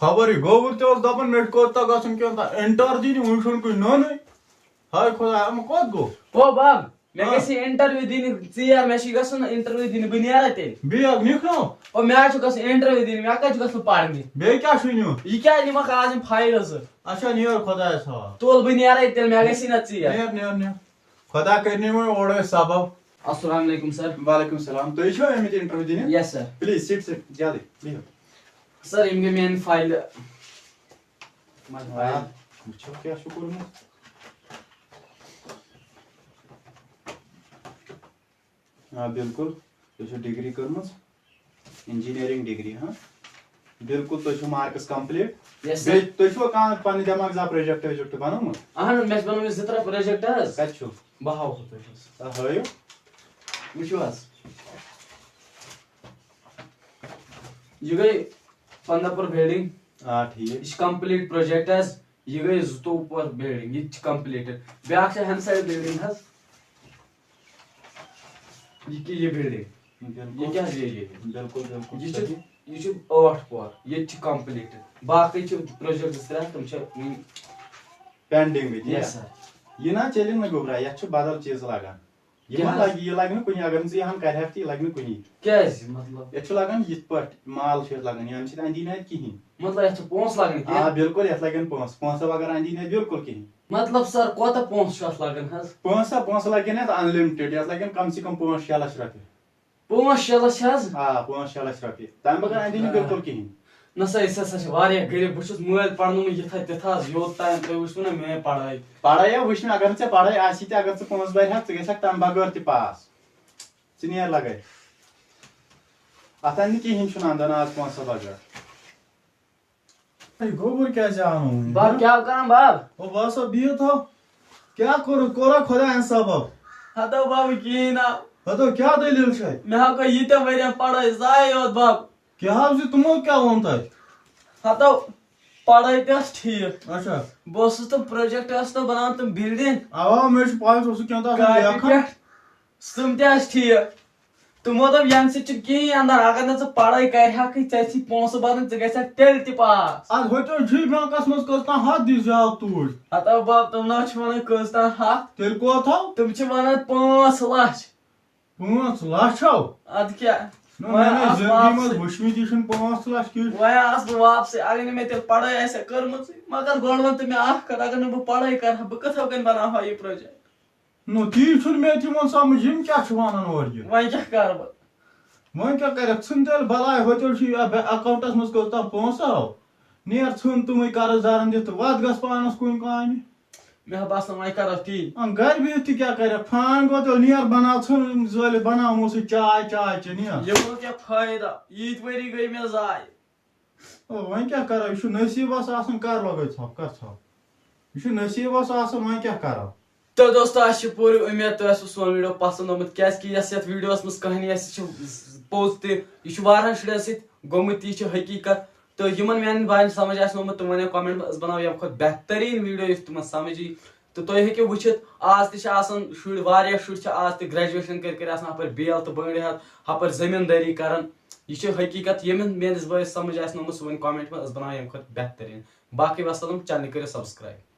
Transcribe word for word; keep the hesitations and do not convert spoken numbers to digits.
خبر یہِ گوٚبُر تہِ اوس دَپان، مےٚ چھُ کوٚت تام گژھُن کیٛاہ تام انٹرویو دِنہِ، وٕنہِ چھُنہٕ کُنہِ نوٚنُے۔ ہاے خۄدایا، یِم کوٚت گوٚو؟ او بب، مےٚ ہاں۔ گژھِ یہِ انٹرویو دِنہِ ژیر، مےٚ چھُ گژھُن انٹرویو دِنہِ، بہٕ نیرا تیٚلہِ؟ بیٚیہِ اکھ نِکھ نو؟ او مےٚ حظ چھُ گژھُن انٹرویو دِنہِ، مےٚ کتہِ چھُ گژھُن پرنہِ؟ بیٚیہِ کیٛاہ چھُے نیُن؟ یہِ کیٛاہ نِمکھ آز یِم فایلہٕ زٕ؟ اچھا، نیر خۄدایَس حوالہٕ۔ تُل بہٕ نیرے تیٚلہِ، مےٚ گژھِ نہ ژیر۔ نیر، نیر، نیر۔ خۄدا کٔرِنۍ وۄنۍ اورَے سبب۔ السلام علیکم سر۔ وعلیکم السلام۔ تُہۍ چھِوا آمٕتۍ انٹرویو دِنہِ؟ یس سر۔ پلیز سیٹ سیٹ جلدی بِہِو۔ سر، یِم گٔے میٛانہِ فایلہٕ۔ My آ، file۔ وٕچھو کیٛاہ چھُ کوٚرمُت۔ آ، بِلکُل۔ تُہۍ چھِو ڈگری کٔرمٕژ؟ انجینئرنگ ڈگری، ہاں؟ بِلکُل، تُہۍ چھِو مارکس کمپلیٖٹ۔ یس سر۔ بیٚیہِ تُہۍ چھِوا کانٛہہ پننہِ دٮ۪ماغہٕ زانٛہہ پروجیکٹ وجیکٹ بنومُت؟ اہن حظ، مےٚ چھِ بنٲومٕتۍ زٕ ترٛےٚ پروجیکٹ حظ۔ کتہِ چھُو؟ بہٕ ہاوہو تۄہہِ حظ۔ آ، ہٲیِو۔ وٕچھِو حظ۔ یہِ گٔے پنٛداہ پور بلڈنگ۔ آ، ٹھیٖک۔ یہِ چھِ کمپلیٖٹ پروجیکٹ حظ۔ یہِ گٔے زٕتووُہ پور بلڈنگ، یہِ تہِ چھِ کمپلیٖٹ۔ بیٛاکھ چھِ ہمسایہِ بلڈنگ حظ۔ یہِ کہِ یہِ بلڈنگ۔ بِلکُل۔ یہِ کیٛاہ حظ یہِ، یہِ؟ بِلکُل، بِلکُل یہِ چھِ، صحیح۔ یہِ چھِ ٲٹھ پور، یہِ تہِ چھِ کمپلیٖٹ۔ باقٕے چھِ پروجیکٹ زٕ ترٛےٚ، تِم چھِ وٕنہِ پینڈنگ وٕنہِ۔ یس سر۔ یہِ نہ چلہِ نہٕ گوٚبرا، یتھ چھُ بدل چیٖز لگان۔ یہِ کیٛاہ ما حظ؟ لگہِ، یہِ لگہِ نہٕ کُنہِ، اگر نہٕ ژٕ یہِ ہن کرِہکھ تہِ، یہِ لگہِ نہٕ کُنی۔ کیٛازِ؟ مطلب؟ یتھ چھُ لگان یِتھ پٲٹھۍ مال چھُ یتھ لگان، یہِ چھِ اندی نہٕ اتہِ کِہینۍ۔ مطلب، یتھ چھِ پونٛسہٕ لگان آ، کینٛہہ؟ بِلکُل، یتھ لگن پونٛسہٕ، پونٛسہٕ بغٲر اندی نہٕ اتہِ بِلکُل کِہینۍ۔ مطلب سر، کوتاہ پونٛسہٕ چھُ اتھ لگان حظ؟ پونٛسہٕ، پونٛسہٕ لگن اتھ unlimited، یتھ لگن کم سے کم پانٛژھ شےٚ لچھ رۄپیہِ۔ پانٛژھ شےٚ لچھ حظ؟ آ، پانٛژھ شےٚ لچھ رۄپیہِ، تمہِ بغٲر اندی نہٕ آ۔ بِلکُل کِہینۍ۔ نہ سا، أسۍ ہسا چھِ واریاہ غریٖب، بہٕ چھُس مٲلۍ پرنومُت یِتھے تِتھ حظ، یوٚت تام تُہۍ وٕچھوٕ نہ میٲنۍ پڑھٲے۔ پڑھٲے ہا وٕچھ مےٚ، اگر نہٕ ژےٚ پڑھٲے آسی تہِ، اگر ژٕ پونٛسہٕ برِہکھ، ژٕ گژھکھ تمہِ بغٲر تہِ پاس۔ ژٕ نیر لگے۔ اتھ اندِ کِہینۍ چھُنہٕ اندان آز پونٛسہٕ بغٲر۔ ہے، گوٚبُر کیٛازِ آو نہٕ وُنہِ؟ بب، کیٛاہ کران بب؟ او، بہٕ ہسا بِہِتھ ہو۔ کیٛاہ کوٚرُتھ؟ کوٚرا خۄدایَن سبب؟ ہتو بب، کِہیٖنۍ نہ۔ ہتو، کیٛاہ دٔلیٖل چھے؟ مےٚ ہا گوٚو ییٖتیٛاہ ؤرۍ یَن پڑھٲے ضایع یوت بب۔ کیٛاہ حظ یہِ تِمو کیٛاہ ووٚن تۄہہِ؟ ہتو، پڑھٲے تہِ ٲس ٹھیٖک۔ اچھا۔ بہٕ اوسُس تِم پروجیکٹ ٲس نہ بناوان تِم بلڈنگ۔ اوا، مےٚ چھُ پَے، ژٕ اوسُکھ کینٛہہ تام کاپی لیکھان۔ پٮ۪ٹھ۔ تِم تہِ ٲسۍ ٹھیٖک۔ تِمو دوٚپ، ییٚمہِ سۭتۍ چھُنہٕ کِہیٖنۍ اندان، اگر نہٕ ژٕ پڑھٲے کرِہکھٕے، ژےٚ ژھی پونٛسہٕ بدن، ژٕ گژھکھ تیٚلہِ تہِ پاس۔ ادٕ ہوٚتہِ اوس جی بینکس منٛز کٔژ تام ہتھ دِژ زیادٕ توٗرۍ۔ ہتو بب، تِم نہ چھِ ونان کٔژ تام ہتھ۔ تیٚلہِ کوتاہ؟ تِم چھِ ونان پانٛژھ لچھ۔ پانٛژھ لچھ ہو؟ ادٕ کیٛاہ؟ نہ، وۄنۍ مےٚ نہ آس زندگی واپسٕے۔ منٛز وٕچھمٕتی چھِنہٕ پانٛژھ لچھ کِہیٖنۍ۔ وۄنۍ آس بہٕ واپسٕے، اگر نہٕ مےٚ تیٚلہِ پڑھٲے آسہِ ہا کٔرمٕژٕے، مگر گۄڈٕ وَن تہٕ مےٚ اکھ کتھ، اگر نہٕ بہٕ پڑھٲے کرٕ ہا، بہٕ کِتھ کٔنۍ بناوہا یہِ پروجیکٹ؟ نو، تی چھُنہٕ مےٚ تہِ یِوان سمجھ، یِم کیٛاہ چھِ وَنان اورٕ یہِ۔ وۄنۍ کیٛاہ کَرٕ بہٕ؟ وۄنۍ کیٛاہ کَرَکھ؟ ژھٕن تیٚلہِ بَلاے، ہوٚتیٚلہِ چھُ یہِ اَکاوُنٛٹَس منٛز کٔژ تام پونٛسہٕ آو۔ نیر ژھٕن تِمَے قرض دارَن دِتھ تہٕ وَتھ گژھ پانَس کُنہِ کامہِ۔ مےٚ ہا باسان وۄنۍ کَرو تی۔ اَں، گَرِ بِہِتھ تہِ کیٛاہ کَرَکھ؟ فان گوٚو تیٚلہِ نیر بَناو ژھٕن زٲلِتھ، بَناو یِمو سۭتۍ چاے، چاے چےٚ نیر۔ یِمو کیٛاہ فٲیدٕ؟ ییٖتۍ ؤری گٔے مےٚ ضایع۔ او، وۄنۍ کیٛاہ کرو؟ یہِ چھُ نصیٖبس آسان، کر لگٲے ژھۄپھ، کر ژھۄپھ۔ یہِ چھُ نصیٖبس آسان، وۄنۍ کیٛاہ کرو؟ تہٕ دوستو، اَسہِ چھِ پوٗرٕ اُمید تۄہہِ آسِوٕ سون ویٖڈیو پسنٛد آمُت، کیٛازِکہِ یۄس یَتھ ویٖڈیوَس منٛز کہانی آسہِ، یہِ چھِ پوٚز تہِ، یہِ چھُ واریاہَن شُرٮ۪ن سۭتۍ گوٚمُت تہِ، یہِ چھِ حقیٖقت۔ تہٕ یِمَن میٛانٮ۪ن بایَن سمجھ آسہِ نہٕ آمُت، تِم وَنن comment منٛز، أسۍ بَناوو ییٚمہِ کھۄتہٕ بہتریٖن ویٖڈیو یُس تِمَن سمجھ یی۔ تہٕ تُہۍ ہیٚکِو وٕچھِتھ، آز تہِ چھِ آسان شُرۍ، واریاہ شُرۍ چھِ آز تہِ graduation کٔرۍ کٔرۍ آسان ہُپٲرۍ بیل تہٕ بٔنٛگرِ ہٮ۪تھ، ہُپٲرۍ زٔمیٖندٲری کران۔ یہِ چھِ حقیٖقت، ییٚمِس میٲنِس بٲیِس سمجھ آسہِ نہٕ آمُت، سُہ وَنہِ comment منٛز، أسۍ بناوو ییٚمہِ کھۄتہٕ بہتریٖن۔ باقٕے وسلام، channel کٔرِو subscribe۔